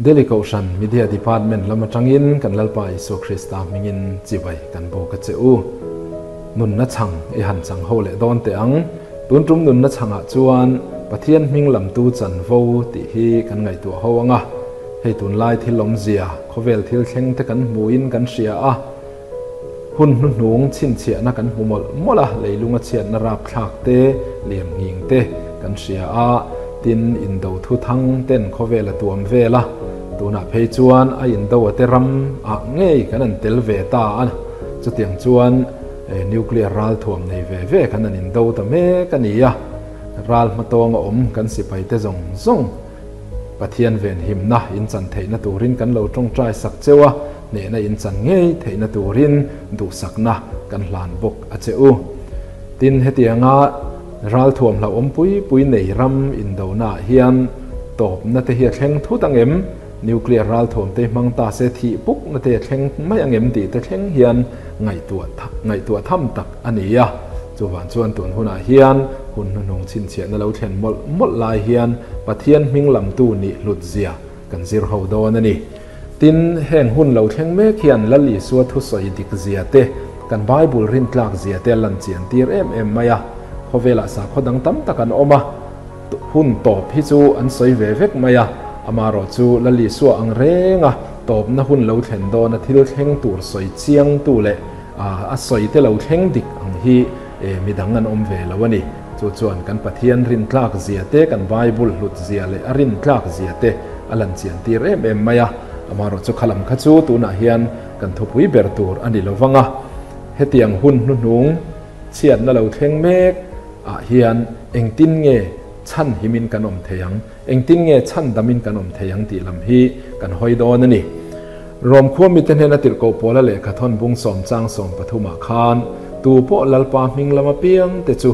Delhi Kohhran Media Department lam atangin kan Lalpa Isua Krista hmingin chibai kan buk a che u. Nunna chhang i han chang ho leh dawn teh ang. Tun tum nunna chhangah chuan Pathian hming lamtu chanvo tih hi kan ngaihtuah ho ang a. Hei tunlai thil awmzia, khawvel thil thleng te kan hmuin kan hria a. Hun hnuhnung chhinchhiahna kan hmu mawlh mawlh a, leilunga chhiatna rapthlak te, liam nghing te kan hria a, tin indo thu thang ten khawvel a tuam vel a, tunah phei chuan a indo a te ram ah ngei kan an tel ve ta a, chutiang chuan nuclear ralthuam nei ve ve kan an indo ta mek a ni a, ral hmatawng a awm kan sipai te zawng zawng. Pathian venhimna in chan theihna turin kan lo tawngtai sak cheu a, hnehna in chan ngei theihna turin duhsakna kan hlan bawk a che u. Tin, hetianga ralthuam hlauhawm pui pui nei ram indonaah hian tawpna te hi a thleng thut ang em? Nuclear ralthuam te hmang ta se thih pukna te a thleng mai ang em tih te thleng hian ngaihtuah ngaihtuah tham tak a ni a. Chuvang chuan tun hunah hian hun hnuhnung chhinchhiahna lo thlen mawlh mawlh lai hian Pathian hming lamtu nih hlut zia kan zir ho dawn a ni. Tin, heng hun lo thleng mek hian Lal Isua thusawi dik zia te, kan Bible rintlak zia te a lan chian tir em em mai a. Khawvelah sakhaw dang tam tak an awm a, hun tawp hi chu an sawi ve vek mai a, amaherawhchu Lal Isua ang renga tawpna hun lo thlen dawna thil thleng tur sawi chiangtu leh A sawi te lo thleng dik ang hi midang an awm ve lo a ni. Chu chuan kan Pathian rintlak zia te, kan Bible hlut zia leh a rintlak zia te a lan chian tir em em mai a. Amaherawh chu khalam kha chu tunah hian kan thupui ber tur a ni lo vang a. Hetiang hun hnuhnung chhiatna lo thleng mek ah hian engtin nge chhan himin kan awm thei ang, engtin nge chhan damin kan awm thei ang tih lam hi kan hawi dawn a ni. Rom khua mite hnena tirhkoh Paula lehkha thawn bung sawmchang 13 ah khan tu pawh Lalpa hming lama piang te chu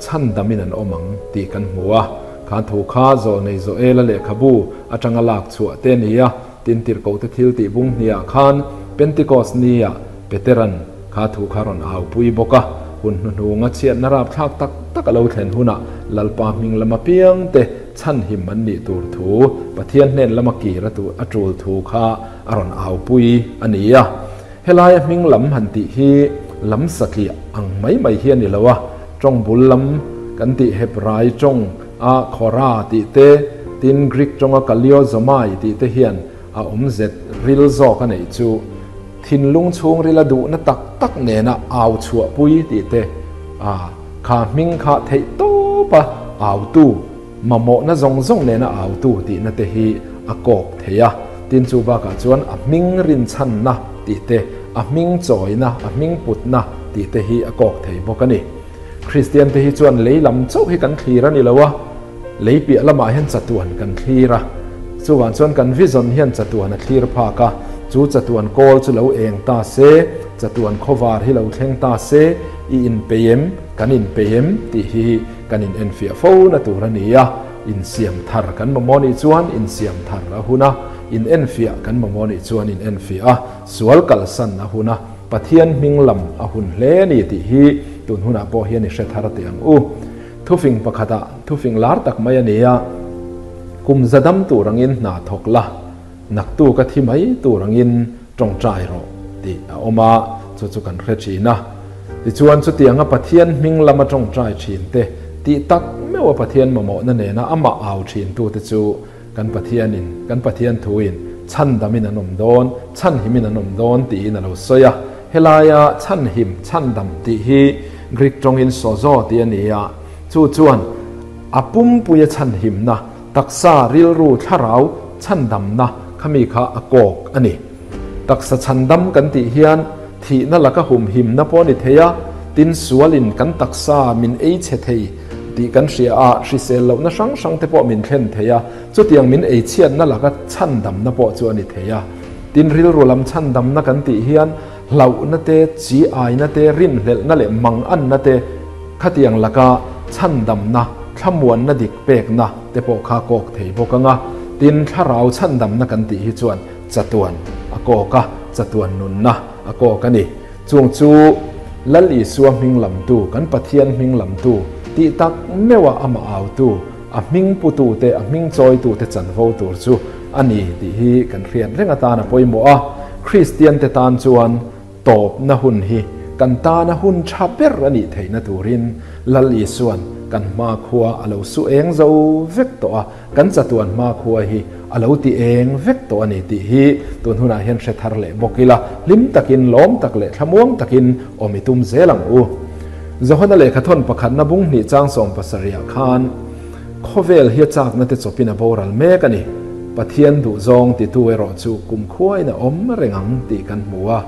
chhandamin an awm ang tih kan hmu a. Kha thu kha Zawlnei Joela lehkhabu atanga lak chhuah te a ni a, tin tirhkoh te thil tih bung hniah khan Pentecost nia Peteran kha thu kha rawn aupui bawk a. Hun hnuhnunga chhiatna rapthlak tak tak a lo thlen hunah Lalpa hming lama piang te Chhanhim an nih tur thu, Pathian hnen lama kir a a tul thu kha a rawn aupui a ni a. Helaia hming lam han tih hi lam satliah ang mai mai hi a ni lo a, tawng bul lam kan tih Hebrai tawng a Khora tih te, tin Greek tawnga Kaliozomai tih te hian a awmzet ril zawk a neih chu thinlung chhungrila duhna tak tak nena au chhuahpui tih te a Kha hming kha theih tawp a autu, mamawhna zawng zawng nena autu tihna te hi a kawk thei a. Tin chu bakah chuan a hming rinchhanna tih te, a hming chawina, a hming putna tih te hi a kawk thei bawk a ni. Kristian te hi chuan lei lam chauh hi kan thlir a ni lo a, lei piah lamah hian chatuan kan thlir a. Chuvang chuan kan vision hian chatuan a thlir phak a, chu chatuan kawl chu lo eng ta se, chatuan khawvar hi lo thleng ta se, I inpei em? Kan inpei em? tih hi kan in enfiah fo na tur a ni a, insiam thar kan mamawh nih chuan insiam thar a hun a, in enfiah kan mamawh nih chuan in enfiah a, sual kalsan a hun a, Pathian hming lam a hun hle a ni tih hi tun hunah pawh hian i hre thar teh ang u. Thufing pakhatah thufing lar tak mai a ni a, Kum za dam tur angin hna thawk la, Naktu ka thi mai tur angin tawngtai rawh tih a awm a, chu chu kan hre thin a. Tichuan chutianga Pathian hming lama tawngtai thin te, tih tak meuha Pathian mamawhna nena amah au thin tute chu kan Pathianin, kan Pathian thuin chhandamin an awm dawn, chhanhimin an awm dawn tiin a lo sawi a. Helaia chhanhim, chhandam tih hi Greek tawngin sozo tih a ni a, chu chuan a pumpuia chhanhimna, Taksa, rilru, thlarau chhandamna khami kha a kawk a ni. Taksa chhandam kan tih hian thihna laka humhimna pawh a ni thei a, tin sualin kan taksa min ei chhe thei tih kan hria a, hrisel lohna hrang hrang te pawh min thlen thei a, chutiang min ei chhiatna laka chhandamna pawh chu a ni thei a. Tin rilru lam chhandamna kan tih hian hlauhna te, chi aina te, rinhlelhna leh manganna te khatiang laka chhandamna, thlamuanna dik pekna te pawh kha kawk thei bawk ang a. Tin, thlarau chhandamna kan tih hi chuan chatuan a kawk a, chatuan nunna a kawk a ni. Chung chu Lal Isua hming lamtu, kan Pathian hming lamtu, tih tak meuha amah autu, a hming putute, a hming chawitute chanvo tur chu. a ni tih hi kan hriat reng atan a pawimawh a. Kristian te tan chuan tawpna hun hi kan tana hun tha ber a nih theihna turin Lal Isuan kan hmakhua a lo su eng zo vek tawh a, kan chatuan hmakhua hi a lo ti eng vek tawh a ni tih hi tun hunah hian hre thar leh bawk ila, hlim takin, lawm tak leh thlamuang takin awm i tum zel ang u. Johana lehkhathawn pakhatna bung hnih chang 70 ah khan khawvel hi a chakna te chawpin a boral mek a ni. Pathian duhzawng titu erawh chu kumkhuain a awm reng ang tih kan hmu a.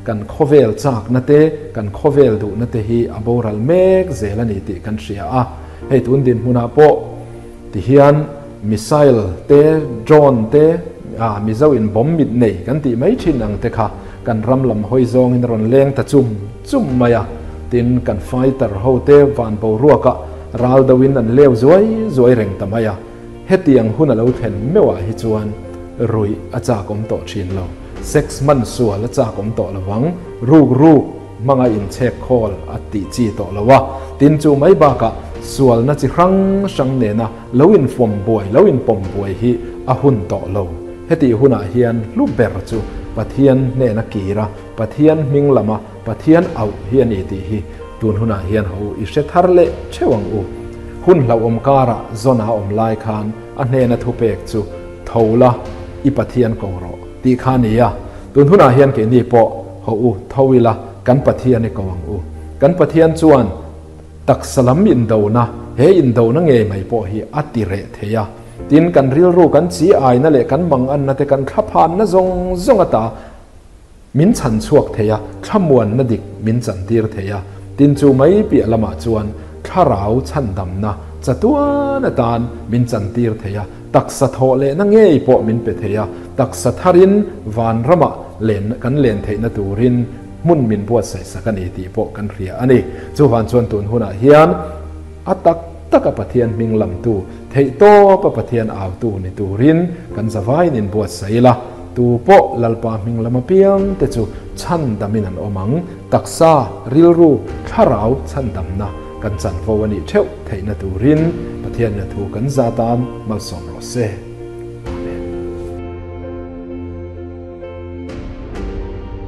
Kan khawvel chakna te, kan khawvel duhna te hi a boral mek zel a ni tih kan hria a. Hei tun dinhmunah pawh ti hian missile te, drone te, ah Mizo in bomb mit nei kan tih mai thin ang te kha kan ram lam hawi zawngin a rawn leng ta chum chum mai a. Tin, kan fighter ho te van boruakah ral deuhin an leu zuai zuai reng ta mai a. Hetiang hun a lo thlen meuhah hi chuan ruih a chak awm tawh thin lo. Sex hman sual a chak awm tawh lo vang. Ruk ruk hmanga inchhek khawl a tih chi tawh lo a. Tin, chu mai bakah sualna chi hrang hrang nena lo infawm buai, lo inpawm buai hi a hun tawh lo. Hetih hunah hian hlu ber chu Pathian hnena kir a, Pathian hming lama Pathian auh hi a ni tih hi tun hunah hian ho i hre thar leh theuh ang u. Hun hlauhawm karah zawn a awm lai khan a hnena thupek chu tho la, i Pathian ko rawh tih kha a ni a. Tun hunah hian keini pawh ho u tho ila kan Pathian i ko ang u. Kan Pathian chuan taksa lam indona, he indona ngei mai pawh hi a ti reh thei a. Tin, kan rilru kan chi aina leh kan manganna te kan thlaphanna zawng zawng ata Min chhan chhuak thei a, thlamuanna dik min chantir thei a, tin chu mai piah lamah chuan thlarau chhandamna chatuan atan min chantir thei a, taksa thawh lehna ngei pawh min pe thei a, taksa tharin vanramah len kan len theihna turin hmun min buatsaih sak a ni tih pawh kan hria a ni. Chuvan chuan tun hunah hian a tak taka Pathian hming lamtu, theihtawpa Pathian autu ni turin kan zavaiin inbuatsaih ila, Tu pawh Lalpa hming lam apiang te chu chhandamin an awm ang, taksa, rilru, thlarau chhandamna kan chanvo a nih theuh theihna turin Pathianin a thu kan za tan malsawm rawh se.